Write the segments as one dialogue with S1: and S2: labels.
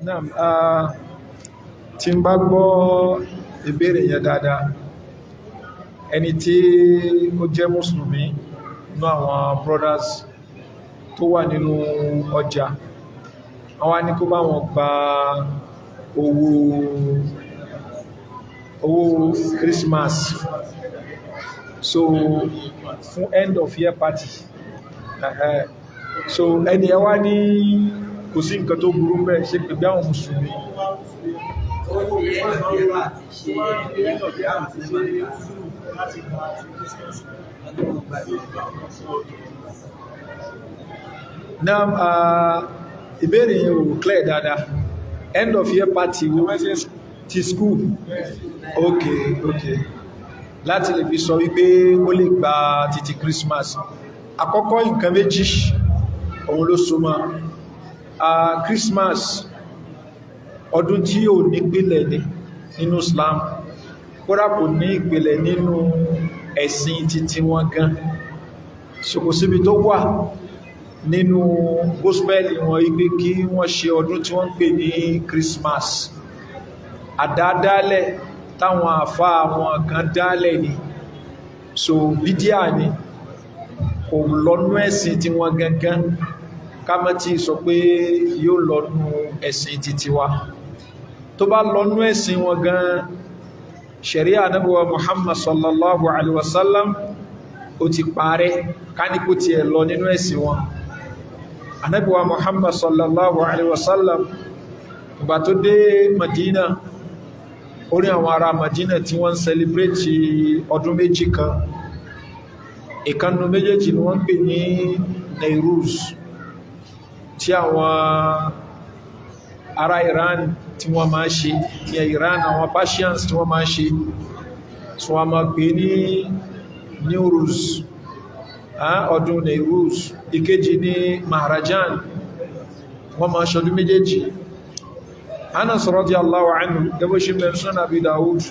S1: Naam, tí n bá gbọ́ ìbéèrè yẹn dáadáa, ẹni tí ó jẹ́ mùsùlùmí nínú àwọn brothers tó wà nínú ọjà, àwọn ní kó bá wọn gba owó Christmas, so fún end of year party. So ẹni ẹ wá ní kò sí nǹkan tó burú bẹ́ẹ̀ ṣe pé bí àwọn mùsùlùmí.
S2: Ó fi end of year party ṣe
S3: End of year party ṣe láti gba ti Christmas.
S2: Ọdún gbàgbé.
S1: Now, ìbéèrè yẹn ò clear dáadáa. End of year party wo? Ti school? Ok, láti lè fi sọ wípé ó lè gba títí Christmas. Àkọ́kọ́, nǹkan méjì òun ló so mọ́ Christmas. Ọdún tí ò nípìlẹ̀ ní nínú Islam, kódà kò ní ìpìlẹ̀ nínú ẹ̀sìn títí wọn gan. So kò síbi tó wà nínú gospel wọn wípé kí wọ́n ṣe ọdún tí wọ́n ń pè ní Christmas. Àdádálẹ̀ táwọn àfá àwọn kan dálẹ̀ ni. So bídíà ni, kò lọ́nú ẹ̀sìn tí wọ́n gangan, ká má tí sọ pé yóò lọ́nú ẹ̀sìn títí wa. Tó bá lọ́nú ẹ̀sìn wọn gan, ṣẹ̀ríà Ànábì wa Muhammad sallallahu alaihi wasallam ó ti parẹ́. Ká ní kó tiẹ̀ lọ nínú ẹ̀sìn wọn, Ànábì wa Muhammad sallallahu alaihi wasallam, ìgbà tó dé Madina, orí àwọn ará Madina tí wọ́n ń celebrate ọdún méjì kan. Ìkanu méjèèjì ni wọ́n ń pè ní Nairuz, tí àwọn ará Iran tí wọ́n máa ṣe ní Iran, àwọn Persians tí wọ́n máa ṣe. Tí wọ́n máa pè ní Newruz, ọdún Nairuz. Ìkejì ní Mahrajan. Wọ́n máa ṣọdún méjèèjì. Anas radiyallahu anhu, gẹ́bọ́ ṣe mẹ́ Sunan Abi Dawud,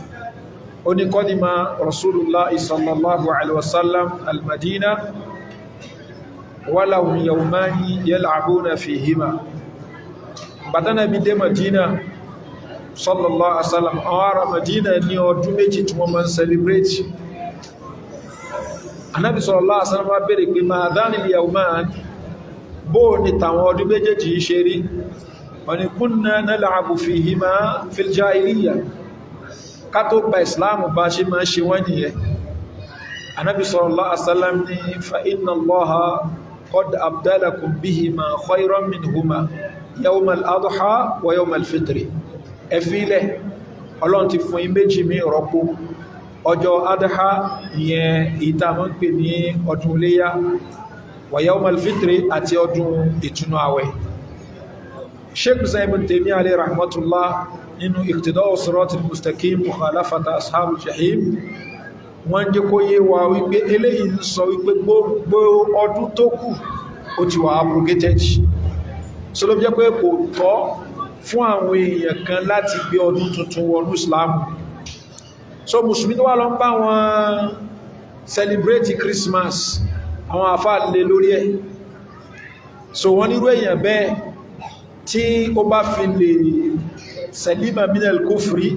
S1: ó ní qadima Rasulullah sallallahu alaihi wasallam al-Madina walahum yawmani yal'abuna fihima. Bàtánà bí dé Madina sallallahu alaihi wasallam, àwọn ará Madina ní ọdún méjì tí wọ́n máa ń celebrate. Anábi sallallahu alaihi wasallam bèèrè pé ma dhani al-yawman, bó ní tàwọn ọdún méjèèjì ṣe rí? Wọ́n ní kunna nal'abu fihima fil jahiliya, ká tó gba Ìsìláàmù, bá ṣe máa ṣe wọ́n nìyẹn. Anábi sallallahu alaihi wasallam ní fa inna Allaha qad abdalakum bihima khayran minhuma yawm al-adha wa yawm al-fitri. Ẹ fílẹ̀, Ọlọ́run ti fún yín méjì mí rọ́pò: ọjọ́ adha, ìyẹn ìta mọ́ ń pè ní ọdún iléyá, wa yawm al-fitri, àti ọdún ìtúnú àwẹ̀. Sheikh Ibn Taymiyyah alayhi rahmatullah, nínú Iqtida'u Siratil Mustaqim Mukhalafata Ashabul Jahim, wọ́n jẹ́ kó yé wa wípé eléyìí ń sọ wípé gbogbo ọdún tó kù ó ti wà abrogated. So ló jẹ́ pé kò tọ́ fún àwọn èèyàn kan láti gbé ọdún tuntun wọnú Islam. So mùsùlùmí tó wà lọ ń bá wọn celebrate Christmas, àwọn àfáà lè lórí ẹ̀. So wọ́n nírú èèyàn bẹ́ẹ̀ tí ó bá fi lè salima minal kufri,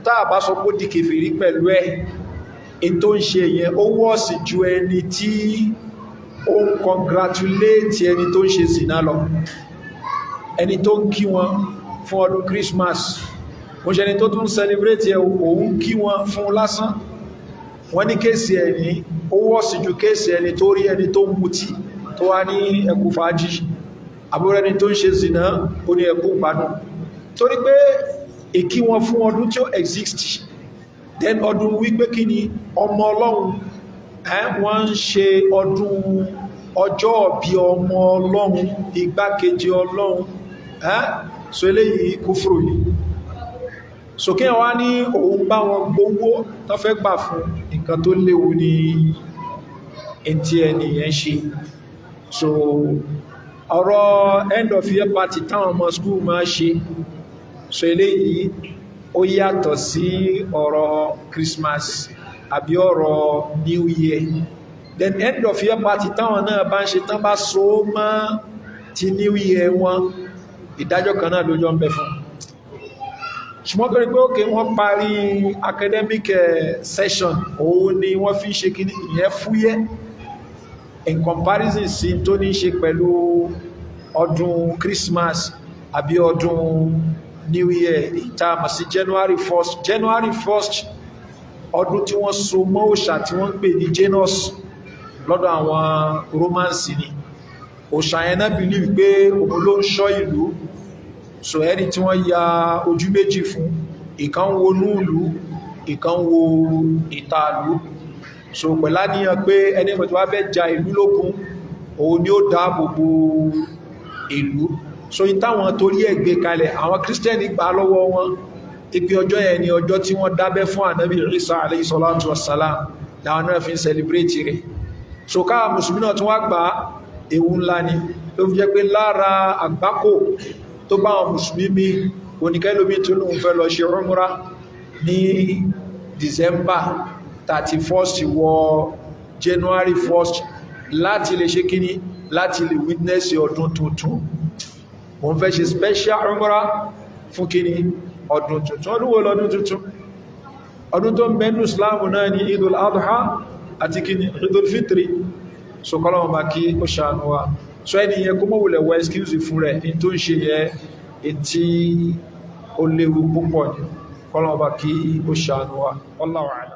S1: táà bá sọ pé ó di kèfèrí pẹ̀lú ẹ̀, in tó ń ṣe yẹn, ó worse ju ẹni tí ó ń congratulate ẹni tó ń ṣe zina lọ. Ẹni tó ń kí wọn fún ọdún Christmas, mo ṣe ẹni tó tún celebrate ẹ, òun kí wọn fún lásán. Wọ́n ní case ẹni ó worse ju case ẹni tó rí ẹni tó ń mutí tó wá ní ẹkù fàájì, àbúrò ẹni tó ń ṣe zina, ó ní ẹkù gbádùn, torí pé ìkí wọn fún ọdún tí ó exist, then ọdún wípé kí ni ọmọ Ọlọ́run, wọ́n ń ṣe ọdún ọjọ́ bí ọmọ Ọlọ́run, igbákejì Ọlọ́run. So eléyìí kúfùrù ni. So kí wọ́n ní òun bá wọn gbówó tó fẹ́ gbà fún, nǹkan tó léwu ní ẹntí ẹnìyẹn ṣe. So ọ̀rọ̀ end of year party táwọn ọmọ school máa ṣe, so eléyìí ó yàtọ̀ sí ọ̀rọ̀ Christmas àbí ọ̀rọ̀ New Year. Then end of year party táwọn náà bá ń ṣe, tán bá so mọ́ ti New Year wọn, Ìdájọ́ kan náà lójọ́ ń bẹ fún. Ṣùgbọ́n torí pé ókè wọ́n parí academic session, òun ni wọ́n fi ń ṣe kíní ìyẹn fúyẹ́ in comparison sí tó ní ṣe pẹ̀lú ọdún Christmas àbí ọdún New Year ìta mọ̀ sí January 1st. January 1st, ọdún tí wọ́n so mọ́ òòṣà tí wọ́n ń pè ní Janus lọ́dọ̀ àwọn Romans ni. Òòṣà yẹn náà believe pé òun ló ń ṣọ́ ìlú. So ẹni tí wọ́n ya ojú méjì fún, ìkan wo inú ìlú, ìkan wo ìta ìlú. So pẹ̀lá níyàn pé ẹni tó wá fẹ́ ja ìlú lókun, òun ni ó dáàbò bo ìlú. So in táwọn torí ẹ̀ gbé kalẹ̀, àwọn Kírísítẹ́nì gbà lọ́wọ́ wọn ipe ọjọ́ yẹn ni ọjọ́ tí wọ́n dábẹ́ fún Ànábì Isa alayhi salatu wassalam, làwọn náà fi ń celebrate rẹ̀. So káà mùsùlùmí náà tún wá gbà, ewu ńlá ni. Ló fi jẹ́ pé lára àgbákò tó bá àwọn mùsùlùmí mi, oníkẹ́lómi tó lóun fẹ́ lọ ṣe umra ní December 31st wọ January 1st láti lè ṣe kíní, láti lè witness ọdún tuntun. Òun fẹ́ ṣe special umra fún kíní? Ọdún tuntun. Ọdún wo lọ́dún tuntun? Ọdún tó ń bẹnu Islam náà ní Idul Adha àti kíní? Idul Fitri. So kọ́lọ́wọ́n bá kí ó ṣàánú wa. So ẹni yẹn, kó mọ̀wùlẹ̀ wọ excuse fún rẹ̀. In tó ń ṣe yẹ etí, ó léwu púpọ̀ ni. Kọ́lọ́wọ́n bá kí ó ṣàánú wa. Wallahu a'lam.